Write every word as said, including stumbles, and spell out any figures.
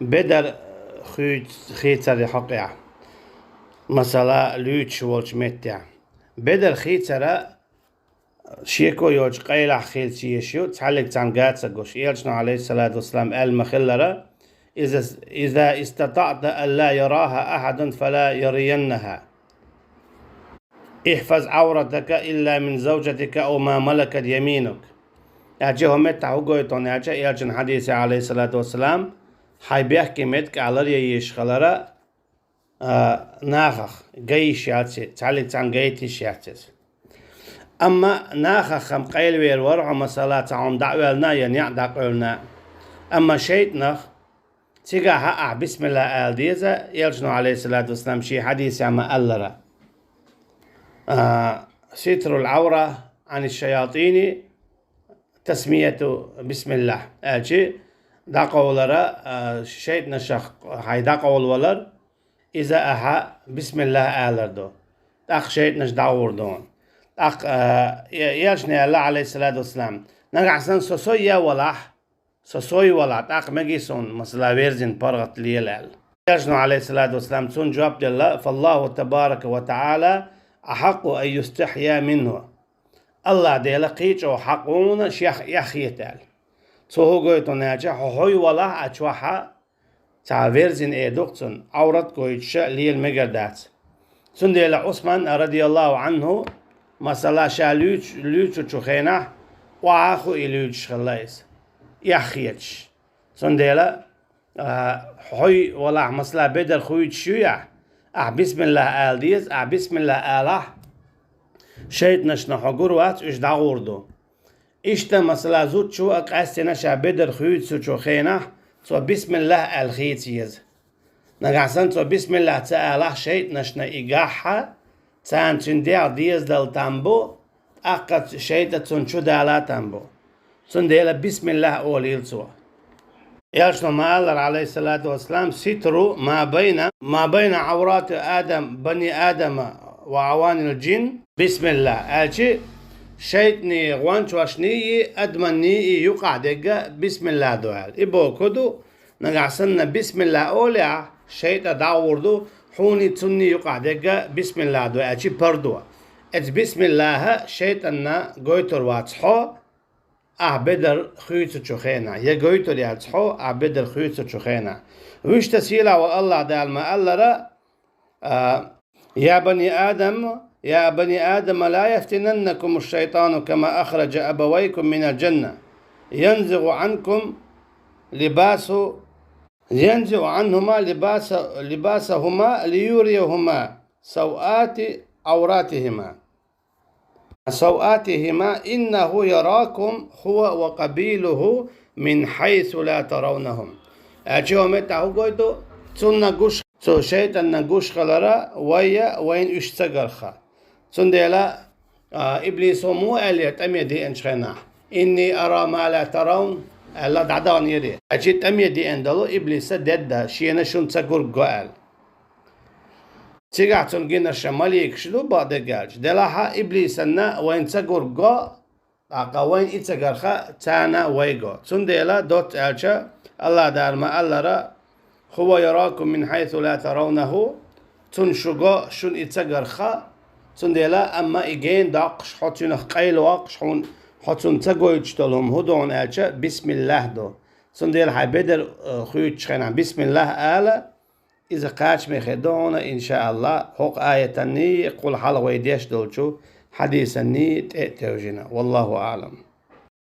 Бедар хуьйц-, хийцари хьокъехь. Масала, луьйчуш волчу меттехь. Бедар хийцара шеко йоцуш къайлахь хилча еш ю, цхьаллиг цхьаьна гацагуш. Элчано, алейхиссалату вассалам, аьлла ма-хиллара: «Иза, иза истатаъта алла ярахьа ахьадун, фала ярияннахьа. Ихьфаз авратака илла мин завжатика ау ма малакат яминук». Аьлча, хӀун меттахь хӀу гойту аьлча, Элчан хьадисе, алейхиссалату вассалам, хьайн бехке меттиг лар яйиш хилара, а, нахах гайиш яц, цхьаллиг цхьаьна гайтиш яц иза. Амма нахах хам къайлавер вара хьо, масала, цхьа хӀума дӀа а ваьлна, я неӀ дӀакъевлна. Амма шайтӀанах цигахь ахь бисмилла ала деза, Элчано, алейхиссалату вассалам, шен хьадисехь ма-аллара: «А, ситрул авра ан шаятини тасмияту бисмилла», аьлча, дӀакъовлара, а, шайтӀанашах хьайн дӀакъовлавалар, иза ахьа бисмиллах алар ду. ТӀаккха шайтӀанаш дӀагӀур ду. ТӀаккха, а, э-, Элчано аьлла, алейхиссалату вассалам: «Нагахь санна со сой а валахь, со сой а валахь, тӀаккха мегий суна, масала, верзина паргӀат лела», аьлла. Элчано, алейхиссалату вассалам, цунна жоп делла: «Фаллаху табарака ва таала ахьакъу ан юстахья минху». Аллах Дела кхин а чӀогӀа хьакъ ву хьуна шех эхь хета аьлла. Цо хӀун гойту аьлча, хьо хьой валахь а чохь а, цхьа верзина э ду-кх цунна, Ӏаврат гойтуш лела мегар дац. Цундела Ӏусман, радияллаху Ӏанху, масала, ша луьйч-, луьйчучу хенахь, охьа а хуий луьйчуш хилла иза, эхь хеташ. Цундела, а, хьой валахь, масала, бедар хуьйцуш юй ахь, ахь бисмиллах ала деза, ахь бисмиллах алахь, шайтӀанашна хьо гур вац, уьш дӀагӀур ду. Иштта, масала, зудчо а къаьстина ша бедар хуьйцучу хенахь, цо бисмиллах аьлла хийца еза. Нагахь санна цо бисмиллах ца алахь, шайтӀанашна и гахь а, царна цуьнан дегӀ дезадала там бу, тӀаккха шайтӀа цунна чу дала там бу. Цундела бисмиллах олийла цо. Элчано ма-аллара, алейхиссалату вассалам: «Ситру ма байна, ма байна Ӏаврати Адам, бани Адама ва Ӏаванил джин бисмиллах», аьлча, шайтӀанийн гӀончошнийн, адаманийн юкъахь дерг бисмиллах ду аьлла. И бохург ду, нагахь санна бисмиллах олехь, шайтӀа дӀагӀур ду, хьуний цунний юкъахь дерг бисмиллах ду аьлча, пардо. Эцу бисмиллаха шайтӀанна гойтур вац хьо, ахь бедар хуьйцучу хенахь, я гойтур яц хьо, ахь бедар хуьйцучу хенахь. Вуьшта сийлахь волу Аллах Дала ма-аллара: «А, я бани Адам, я бани Адам, ла яфтинаннакум аш-шайтану кама ахраджа абавайкум минал джанна, янзигӀу Ӏанкум либасу, янзигӀу Ӏанхума либаса, либасахума лиюрияхума савати Ӏавратихима». «Саватихима, иннаху яракум хува ва къабилуху мин хьайсу ла таравнахум». Аьлча, хӀун меттахь хӀу гойту? Цунна гуш, цу шайтӀанна гуш хилара, вай а, вайна уьш ца гарх. Цундела, а, иблисо муха аьллера тӀаме деанчу хенахь: «Инни ара ма ла таравн», аьлла, дӀадаханера. Аьлча, тӀаме деана долу иблиса дедда, шена шуна ца гург го аьлла. Цигахь цунна гина ша маликаш ду, бакъдерг аьлча. Делахь а иблисанна вайна ца гург го, тӀаккха вайна и ца гарх, царна вай го. Цундела доцца аьлча, Аллах Дала ма-аллара: «Хува яракум мин хьайсу ла таравнаху», цунна шу го, шуна и ца гарх. Цундела, амма и гена доккхуш, хьо цуьнах къайлавоккхуш, хьуна, хьо цунна ца гойтуш долу хӀума хӀун ду хьуна аьлча, бисмиллах ду. Цундела хьайн бедар, э, хуьйцучу хенахь бисмиллах ала, иза кхачаме хир ду хьуна, иншааллах, хӀокху аятанний, кхул хьалха вай деш долчу хьадисанний тӀе а тевжина. Валлаху аълам.